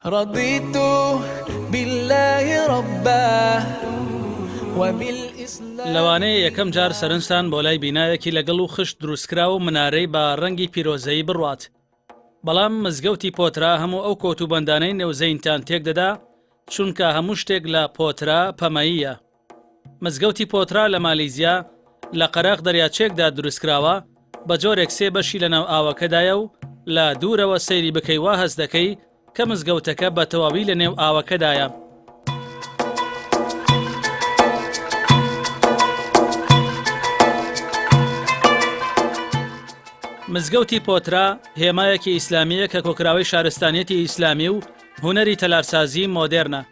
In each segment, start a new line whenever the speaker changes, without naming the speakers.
رضیت باللە ربا وبالاسلام
لەوانەیە یەکەم جار سەرنجتان بۆ لای بینایەکی لە گڵ و خشت دروستکراو و منارەی بە ڕەنگی پیرۆزەیی بڕوات، بەڵام مزگەوتی پۆترا هەموو ئەو کۆت و بەندانەی نێو زەینتان تێکدەدا، چونکە هەموو شتێک لە پۆترا پەمەییە. مزگەوتی پۆترا لە مالیزیا لە قەراخ دەریاچەیەکدا دروستکراوە، بە جۆرێک سێ بەشی لەناو ئاوەکەدایە و لە دوورەوە سەیری بکەی وا هەست دەکەی کە مزگەوتەکە بە تەواوی لە نێو ئاوەکەدایە. مزگەوتی پۆترا هێمایەکی ئیسلامییە کە کۆکراوەی شارستانیەتی ئیسلامی و هونەری تەلارسازی مۆدێرنە.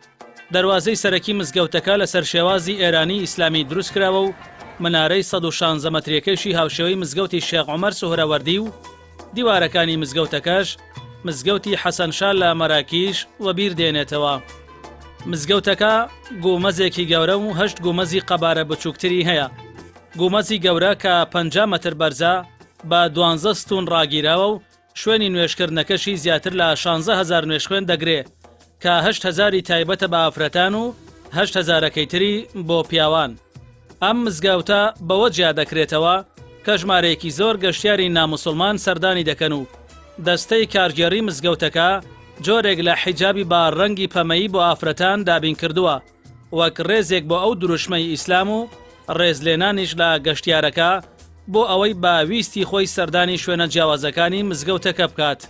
دەروازەی سەرەکی مزگەوتەکە لەسەر شێوازی ئێرانی ئیسلامی دروستکراوە و منارەی 116 مەتریەکەیشی هاوشێوەی مزگەوتی شێخ عومەر سوهرەوەردی و دیوارەکانی مزگەوتەکەش مزگەوتی حەسەن شا لە مەراکیش وەبیر دێنێتەوە. مزگەوتەکە گومەزێکی گەورە و هەشت گومەزی قەبارە بچووکتری هەیە. گومەزی گەورە کە 50 مەتر بەرزە بە دوانزە ستوون ڕاگیراوە و شوێنی نوێژکردنەکەشی زیاتر لە 16 هەزار نوێژخوێن دەگرێ کە هەشت هەزاری تایبەتە بە ئافرەتان و هەشت هەزارەکەی تری بۆ پیاوان. ئەم مزگەوتە بەوە جیا دەکرێتەوە کە ژمارەیەکی زۆر گەشتیاری ناموسڵمان سەردانی دەکەن و دەستەی کارگێڕی مزگەوتەکە جۆرێک لە حیجابی بە ڕەنگی پەمەیی بۆ ئافرەتان دابین کردووە وەک ڕێزێک بۆ ئەو دروشمەی ئیسلام و ڕێزلێنانیش لە گەشتیارەکە بۆ ئەوەی بە ویستی خۆی سەردانی شوێنە جیاوازەکانی مزگەوتەکە بکات.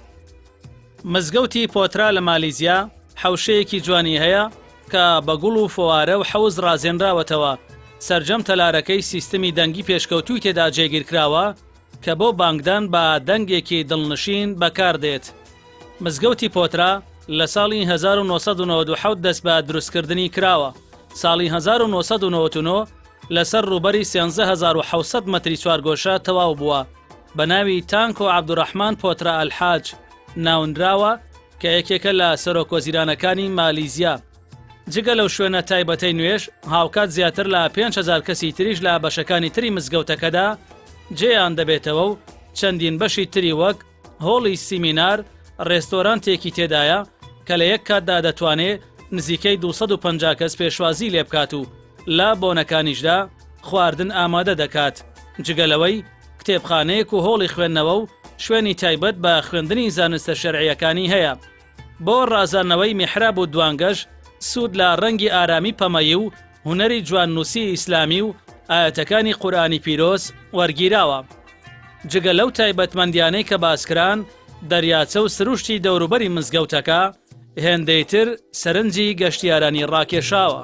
مزگەوتی پۆترا لە مالیزیا حەوشەیەکی جوانی هەیە کە بە گوڵ و فوارە و حەوز ڕازێنراوەتەوە، سەرجەم تەلارەکەی سیستمی دەنگی پێشکەوتووی تێدا جێگیرکراوە کە بۆ بانگدان بە دەنگێکی دڵنشین بەکاردێت. مزگەوتی پۆترا لە ساڵی 1997 دەست بە دروستکردنی کراوە، ساڵی 1999 لەسەر ڕووبەری 13700 مەتری چوارگۆشە تەواو بووە، بە ناوی تانکۆ عەبدولڕەحمان پۆترا ئەلحاج ناونراوە کە یەکێکە لە سەرۆکوەزیرانەکانی مالیزیا. جگە لەو شوێنە تایبەتەی نوێژ، هاوکات زیاتر لە 5000 کەسی تریش لە بەشەکانی تری مزگەوتەکەدا جێیان دەبێتەوە و چەندین بەشی تری وەک هۆڵی سیمینار، ڕێستۆرانتێکی تێدایە کە لە یەک کاتدا دەتوانێ نزیکەی 250 کەس پێشوازی لێبکات و لە بۆنەکانیشدا خواردن ئامادە دەکات، جگە لەوەی کتێبخانەیەک و هۆڵی خوێندنەوە و شوێنی تایبەت بە خوێندنی زانستە شەرعییەکانی هەیە. بۆ ڕازاندنەوەی میحراب و دوانگەش سوود لە ڕەنگی ئارامی پەمەیی و هونەری جواننووسی ئیسلامی و ئایەتەکانی قورئانی پیرۆز وەرگیراوە. جگە لەو تایبەتمەندیانەی کە باسکران، دەریاچە و سروشتی دەوروبەری مزگەوتەکە هێندەی تر سەرنجی گەشتیارانی ڕاکێشاوە.